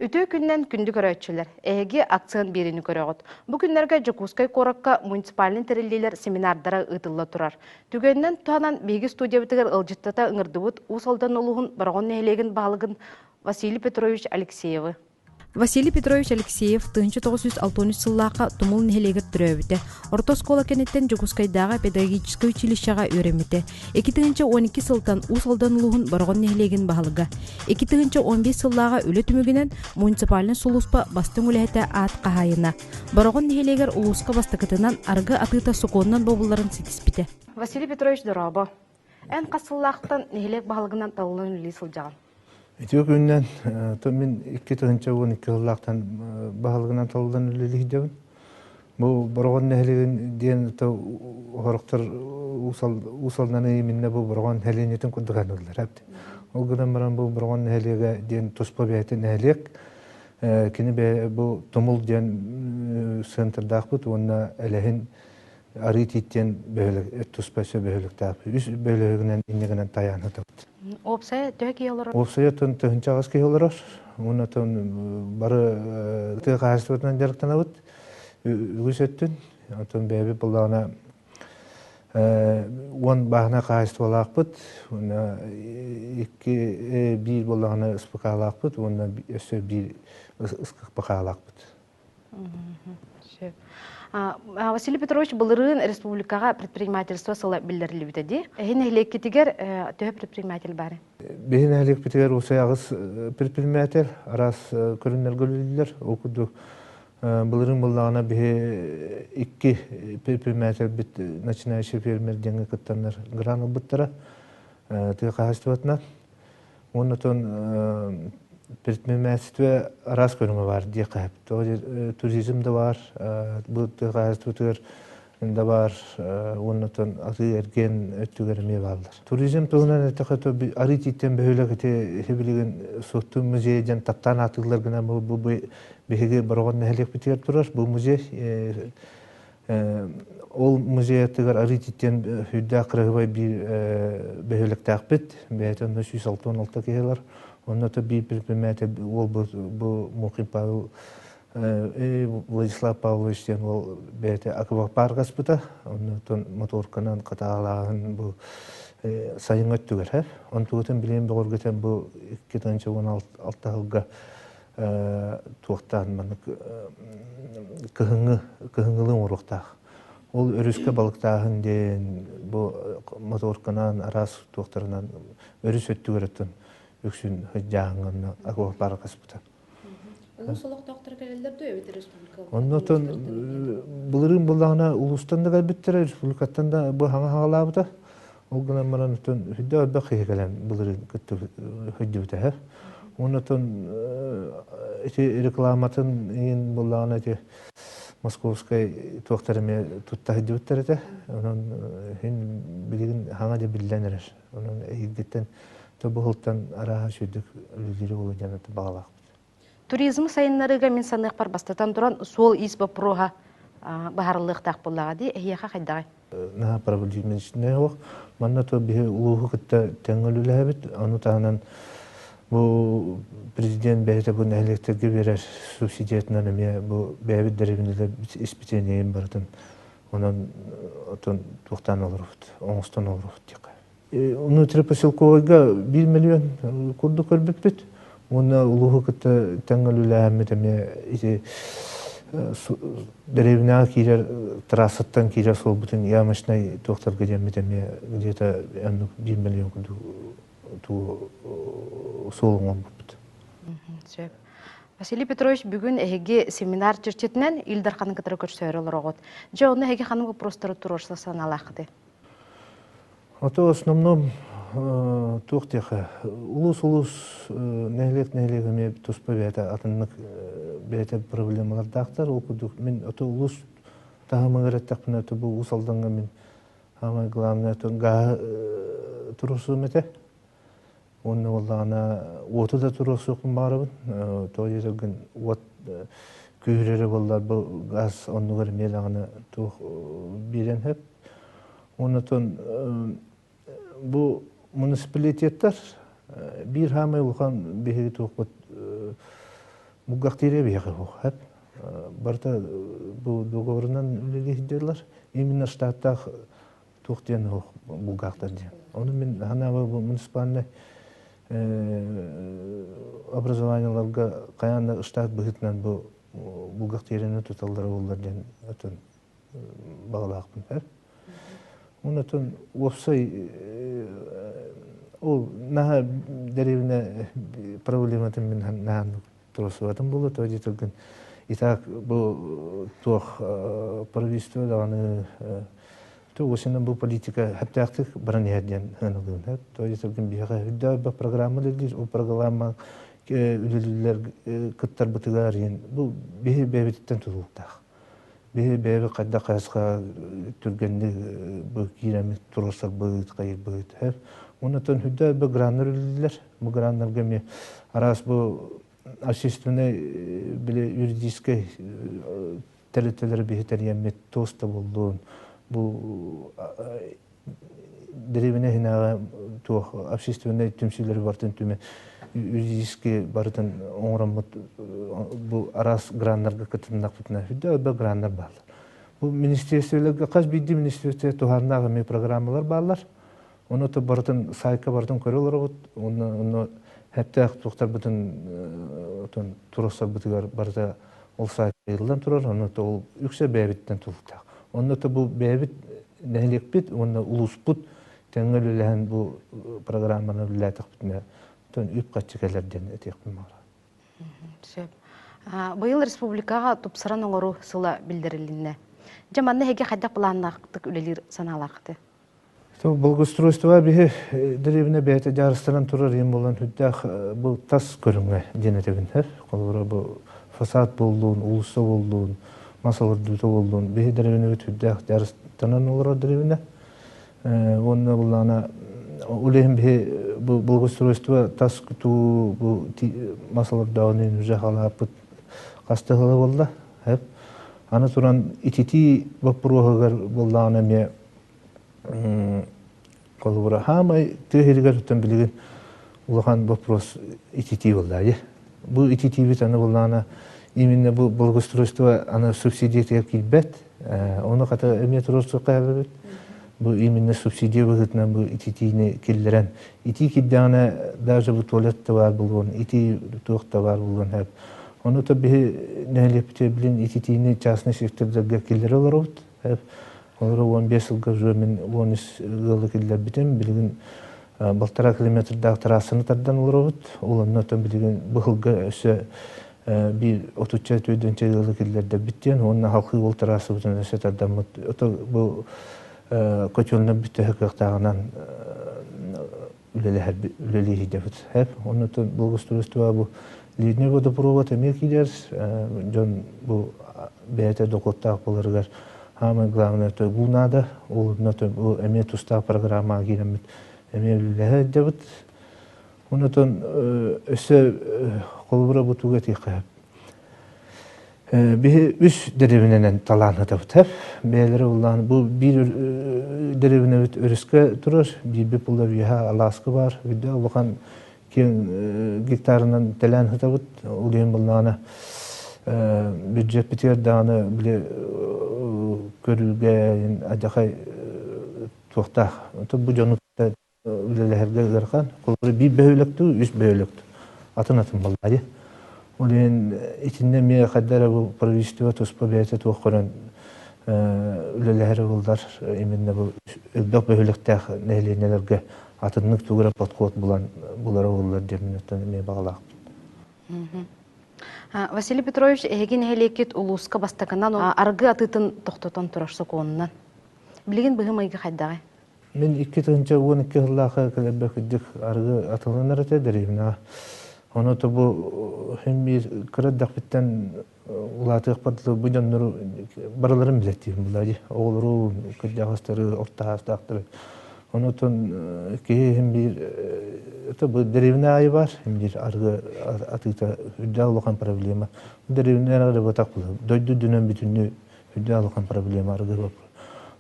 Үтүө күннэн күндү көрөөччүлэр! Эһиги акцент биэриини көрөҕүт. Бу күннэргэ Дьокуускай куоракка муниципальнай тэриллиилэр семинардара ыытылла турар. Түгэнинэн туһанан биһиги студиябытыгар ыалдьыттата ыҥырдыбыт Уус Алдан улууһун Бороҕон нэһилиэгин баһылыгын Василий Петрович Алексеевы. Василий Петрович Алексеев 1963 сыллаахха Тумул нэһилиэгэр төрөөбүтэ. Орто оскуола кэнниттэн Дьокуускайдааҕы педагогическай училищеҕа үөрэммитэ. 2012 сылтан Уус Алдан улууһун Бороҕон нэһилиэгин баһылыга. 2015 сыллааҕы үлэ түмүгүнэн муниципальнай сулууспа бастыҥ үлэһитэ аат хаһаайына. Бороҕон нэһилиэгэр улууска бастакытынан арыгы атыыта сокуонунан бобулларын ситиспитэ. Василий Петрович дорообо. Эн хас сыллаахтан нэһилиэк баһылыгынан талыллан үлэлии сылдьаҕын? Үтүө күнүнэн мин 2012 сыллаахтан баһылыгынан талыллан үлэлии сылдьабын. Бу Бороҕон нэһилиэгин диэн сорохтор Уус Алдан миннэ бу Бороҕон нэһилиэнньэтин курдук аныыллар. Ол гынан баран бу Бороҕон нэһилиэгэ диэн туспа бэйэтэ нэһилиэк. Кини бу Тумул диэн центрдаахпыт уонна Элэһин Арыы Тиит диэн бөһүөлэк туспа өссө бөһүөлэктээхпит. Үс бөһүөлэгинэн инньэ гынан тайаан сытабыт. Уопсайа төһө киһи олорор? Уопсайа 1008 киһи олорор. Уонна бары тыа хаһаайыстыбатынан дьарыктанабыт. Үгүс өттүн. Оттон бэйэбит буоллаҕына уон бааһынай хаһаайыстыбалаахпыт. Уонна икки биир буоллаҕына СПК-лаахпыт уонна өссө биир СКПК-лаахпыт. Сөп. Василий Петрович былырыын республикаҕа предпринимательство сыла биллэриллибитэ дии. Эһи нэһилиэккитигэр төһө предприниматель баар? Биһи нэһилиэкпитигэр уусай аҕыс предприниматель араас көрүҥнэргэ үлэлииллэр. Ол курдук былырыын буоллаҕына биһи икки предпринимательбит начинающий фермер диэҥҥэ кыттаннар грант ылбыттара тыа хаһаайыстыбатынан. Уонна оттон предпринимательство араас көрүҥэ баар диэххэ сөп. Туризм да баар, бу тыа хаһаайыстыбатыгар да баар, уонна оттон атыы-эргиэн өттүгэр эмиэ бааллар. Туризм туһунан эттэххэ, арыы тииттэн бөһүөлэк ити билигин Суотту музейа диэн таптаан ааттыыллар гына бу биһиги Бороҕон нэһилиэкпитигэр турар бу музей. Ол музеятыгар арыы тииттэн сүрдээх кыраһыбай биир бөһүөлэктээхпит. Бэйэтэ онно 166 киһи ылар. Онно то биир предприниматель уол бу Мухин Павел Владислав Павлович диэн уол бэйэтэ аквапарк аспыта. Оннуттан моторканан хатаалааһын бу сайыҥҥы өттүгэр. Онтугутун билигин бөҕөргөтөн бу 2016 сылга туохтаан маннык кыһыҥҥы кыһыҥҥылыы оҥоруохтаах. Ол өрүскэ балыктааһын диэн бу моторканан араас туохтарынан өрүс өттүгэр өттүн үксүн сылдьааһыҥҥа аквапарк аспыта. Улуус олохтоохторо кэлэллэр дуо эбэтэр республика? Оннотон былырыын буллаҕына улуустан да кэлбиттэрэ, республикаттан да бу хаҥа хаҥалаабыта. Ол гынан баран оттон сүрдээх элбэх киһи кэлэн былырыын кытта сылдьыбыта. Уонна оттон ити рекламатын иһин буоллаҕына ити московскай туохтар эмиэ тутта сылдьыбыттар этэ. Онон иһин билигин хаҥа дьэ биллэн эрэр. Онон эһиилгиттэн тобуһултан арааһа сүрдүк үлэлиир буолуо диэн баҕалаахпыт. Туризмы сайыннарыыга мин саныахпар бастатан туран суол-иис боппуруоһа быһаарыллыахтаах буоллаҕа дии. Эһиэхэ хайдаҕый? Наһаа проблематичнай суох. Манна то биһи улууһу кытта тэҥҥэ үлэлэһэбит. Ону таһынан бу президент бэйэтэ бу нэһилиэктэргэ биэрэр субсидиятынан эмиэ бу бэйэбит дэриэбинэлэр испитиэнийин барытын онон отон туохтаан олоробут, оҥостон олоробут диэххэ. Внутрипоселковайга 1 миллион курдук көрбүппүт. Уонна улууһу кытта тэҥҥэ үлэлээһиммит эмиэ ити дэриэбинэҕэ киирэр трассаттан киирэр суолбутун ямочнай туохтарга диэммит эмиэ где-то оннук 1 миллион курдук суол оҥорбуппут. Сөп. Василий Петрович, бүгүн эһиги семинар чэрчитинэн Ил Дарханы кытары көрсөөрү олороҕут. Дьэ, онно эһиги ханнык вопростары туруорса санаалааххытый? Ото основном туох диэхэ улуус-улуус нэһилиэк-нэһилиэк эмиэ туспа бэйэтэ атыннык бэйэтэ проблемалардаахтар. Ол курдук мин ото улуус таһымыгар эттэхпинэ ото бу Уус Алдаҥҥа мин самое главное гааһы туруорсуом этэ. Уонна буоллаҕына уоту да туруорсуохпун баҕарабын. Тоҕо диэтэргин уот. Күүһүрэрэ буоллар бу газ оннугар эмиэ даҕаны туох биэрэн сөп. Оннотон бу муниципалитеттар биир хаамай улахан биһиги туохпут булгахтыыра биһиэхэ суох сөп. Барыта бу договорунан үлэлии сылдьаллар. Именно штаттаах туох диэн суох булгаахтар диэн. Ону мин ханаабар бу муниципальнай образованиеларга хайаан да штат быһыытынан бу булгах тиэрэни туталлара буоллар диэн атын баҕалаахпын. Оннотон уопсай ол наһаа дэриэбинэ проблематын мин наһаа туруорсубатым буолуо тоҕо диэтэргин и так бу туох правительство даҕаны Тугусынан бу политика хэптээхтик баран иһэр диэн сыаналыыбын. Тоҕо диэтэргин биһиэхэ үрдээх программа үлэлиир, ол программа үлэлииллэр кыттарбытыгар бу биһи бэйэбититтэн тутулуктаах. Биһи бэйэбит хайдах хайысха түргэнник бу киирэммит туруорсарбыт, хайырбыт. Оннотон үрдээх граннар үлэлииллэр. Бу граннарга эмиэ араас бу общественнай били юридическай тэрилтэлэри биһи тэрийэммит туос да буоллун бу дэриэбинэ иһинээҕи туох общественнай түмсүүлэри барытын түмэ юридически барытын оҥороммут бу араас граннарга кытыннахпытына үрдэ элбэх граннар бааллар. Бу министерстволарга хас биирдии министерство туһааннаах эмиэ программалар бааллар. Ону то барытын сайтка барытын көрө олоробут. Онно онно хэптээх туохтарбытын отон туруорсарбытыгар барыта ол сайт ыйыллан турар. Онно то ол үксэ бэйэбиттэн тутулуктаах. Онно то бу бэйэбит нэһилиэкпит уонна улууспут тэҥҥэ үлэлэһэн бу программаны үлэлээтэхпитинэ тон үп-харчы кэлэр диэн этиэхпин баҕарабын. Сөп. Быйыл республикаҕа тупсаран оҥоруу сыла биллэрилиннэ. Дьэ манна эһиги хайдах былааннаахтык үлэлиир санаалаахтый? Благоустройство биһи дэриэбинэ бэйэтэ дьаарыстанан турар иһин буолан сүрдээх бу тас көрүҥэ диэн этэбин. Холобура бу фасад буоллун, уулусса буоллун, мас олордуута буоллун биһи дэриэбинэбит сүрдээх дьаарыстанан олорор дэриэбинэ. Уонна буллаҕына ол иһин биһи бу благоустройство тас туу бу мас олордооҕун уже халааппыт хаста сыла буолла. Аны туран ититии боппуруоһугар буоллаҕына эмиэ Холобура, хаамай тыа сиригэр оттон билигин улахан вопрос ититии буолла дии. Бу ититиибит аны буоллаҕына именно бу благоустройство аны субсидиятыгар киирбэт. Ону хата эмиэ туруорсуохха эбит. Бу именно субсидия быһыытынан бу ититиини киллэрэн итии киирдэҕинэ даже бу туалет да баар буолуон, итии туох да баар буолуон сөп. Ону то биһи нэһилиэкпитигэр билин ититиини частный сектордарга киллэрэ олоробут. Олору 15 сылга уже мин 13 ыалы киллэрбитим. Билигин балтараа километрдаах трассаны тардан олоробут. Ол онно оттон билигин быһылга өссө биир отучча төрдүнчэ ыалы киллэрдэрбит диэн уонна халқыы ол трассабытын өссө тардаммыт. Ото бу котельна бүтэһэ кыахтааҕынан үлэлэһэр үлэлииһийдэбит. Онно благоустройство бу линия водопровод эмиэ киирэр. Дьон бу бэйэтэ дохуоттаах буоларыгар самое главное это уу наада. Ол бу эмиэ тустаах программаҕа киирэммит эмиэ үлэлэһэ сылдьабыт. Онотон өссө холобура бу тугу этиэххэ Биһи үс дэриэбинэнэн талааннатабыт. Бэйэлэрэ улаан бу биир дэриэбинэбит өрүскэ турар, биирбит булла үөһэ алааска баар, үрдэ улахан киэҥ гектарынан тэлээн сытабыт. Ол иһин буллаҕына бюджеппитигэр даҕаны били көрүүгэ адьахай туохтаах. Бу дьону үлэлэһэргэ ыарахан. Холобура биир бөһүөлэктүү, үс бөһүөлэктүү. Атын-атын буоллаҕа дии. Ол иһин итиннэ эмиэ хайда эрэ бу правительство туспа бэйэтэ туох көрөн үлэлэһэрэ буоллар именно бу элбэх бөһүөлэктээх нэһилиэнньэлэргэ атыннык тугу эрэ подход булан булара буоллар диэн эмиэ баҕалаахпын. Василий Петрович, эһиги нэһилиэккит улууска бастакынан аргы атыытын тохтотон турар сокуонунан. Билигин быһыы-майгы хайдаҕый? Мин 2012 сыллаахха кэлэрбэр кырдьык арыгы атыланар этэ дэриэбинэҕэ. Ону то бу син биир кыра эрдэхпиттэн улаатыахпар дылы бу дьоннору барыларын билэттиибин булла дии. Оҕолору, кырдьаҕастары, орто саастаахтары. Онутун киһи иһин биир бу дэриэбинэ аайы баар, биир арыгы атыыта үрдээх улахан проблема. Дэриэбинэ эрэ буотах дойду үрдүнэн бүтүннүү үрдээх улахан проблема арыгы вопрос.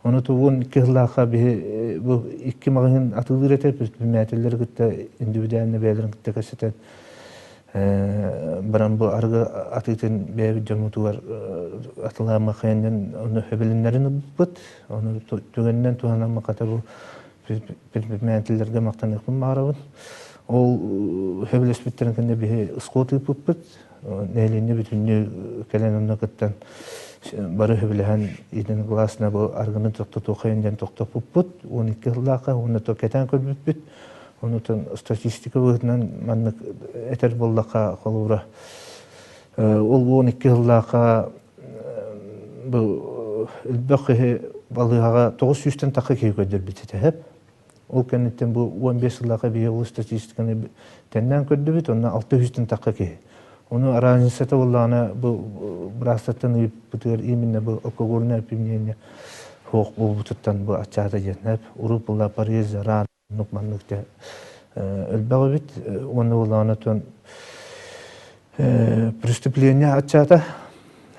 Ону тугун икки сыллаахха биһи бу икки маҕаһыын атыылыыр этэ, предпринимателлэри кытта индивидуально бэйэлэрин кытта кэпсэтэн баран бу арыгы атыытын бэйэбит дьоммутугар атылаама хайаннан ону хөбүлүннэрин ылбыппыт. Ону түгэнинэн туһанан хата бу предпринимателлэргэ махтаныахпын баҕарабын. Ол хөбүлэспиттэрин кэннэ биһи ысхуот ыыппыппыт. Нэһилиэнньэ бүтүннүү кэлэн онно кыттан бары хөбүлэһэн единогласно бу аргыны тохтотуохайын диэн тохтоппуппут. 12 сыллаахха уонна кэтээн көрбүппүт. Онутун статистика быһыытынан маннык этэр буоллахха холобура ол 12 сыллаахха бу элбэх киһи балыыһаҕа 900-тэн тахса киһи көрдөрбүт этэ. Ол кэнниттэн бу 15 сыллаахха биһиги ол статистиканы тэннээн көрдүбүт, онно 600-тэн тахса киһи. Ону разницата буоллаҕына бу быраастартан ыйыппытыгар именно бу алкогольное опьянение суох буолбутуттан бу аччаата диэн урут буолла порез ран оннук маннык дьэ элбэх эбит уонна буоллаҕына тон преступление аччаата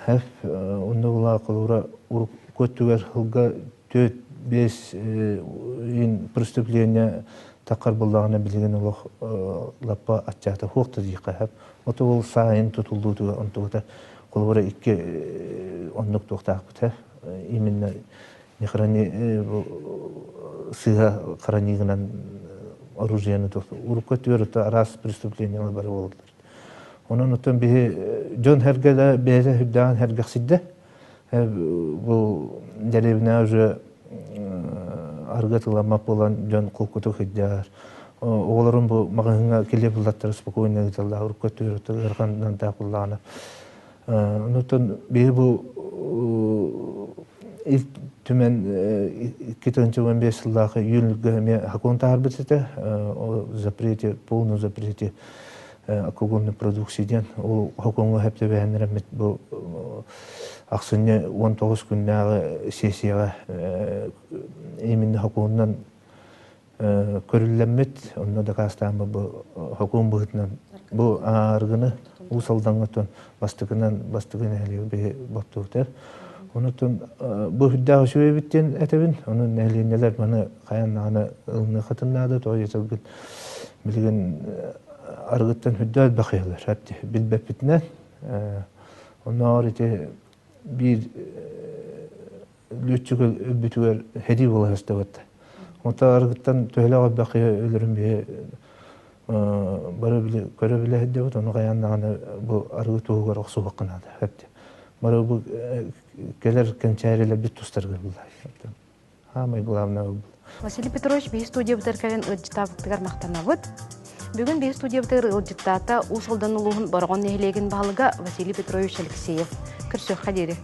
онно буоллаҕа холобура урукку өттүгэр сылга төрт биэс преступление таххар буоллаҕына билигин олох лаппа аччаата суох да диэххэ сөп ото ол саайын тутуллуутугар онтугута холобура икки оннук туохтаахпыт именно не храни сыыһа храниганан оружиены урукку өттүгэр араас преступлениялар бары буолаллар. Онон оттон биһи дьон эргэ бэйэтэ үрдээҕин эргэхсийдэ. Бу дэриэбинэ уже аргы тыламмат буолан дьон холкутук сылдьар. Оҕолорун бу маҕаһыыҥҥа килиэп буллаттара спокойно ыыталлар. Урукку өттүгэр ыарахан буллаҕына. Онтон биһи бу Ил Түмэн 2015 сыллаах июльга эмиэ сокуон таһаарбыт этэ. О запрете, полном запрете алкогольной продукции диэн. Ол сокуоҥҥа сөп түбэһиннэрэммит бу ахсынньы 19 күннээҕи сессияҕа именно сокуонунан көрүллэммит, онно дакаастааммыт бу сокуон быһыытынан бу арыгыны Уус Алдаҥҥа бастакынан бастакы нэһилиэк биһи боттубутар. Онутун бу үрдээх үчүгэй эбит диэн этэбин. Ону нэһилиэнньэлэр маны хайаан даҕаны ылыныаххытын наада. Тоҕо диэтэргин билигин арыгыттан үрдээх элбэх киһилэр билбэппитинэн. Оннооҕор ити биир лүөччүк өлбүтүгэр сэрии буола сыстыбыт. Онтон арыгыттан төһөлөөх элбэх киһи өлөрүн биһи бары били көрө билэ сылдьабыт, ону хайаан даҕаны бу арыгы туһугар охсуһуохха наада. Бары бу кэлэр кэнчээрилэрбит тустарга булла. Самое главное был. Василий Петрович биһи студиябытыгар кэлэн ыалдьыттаабыттыгар махтанабыт. Бүгүн биһи студиябытыгар ыалдьыттаата Уус Алдан улууһун Бороҕон нэһилиэгин баһылыга Василий Петрович Алексеев. Көрсүөххэ диэри.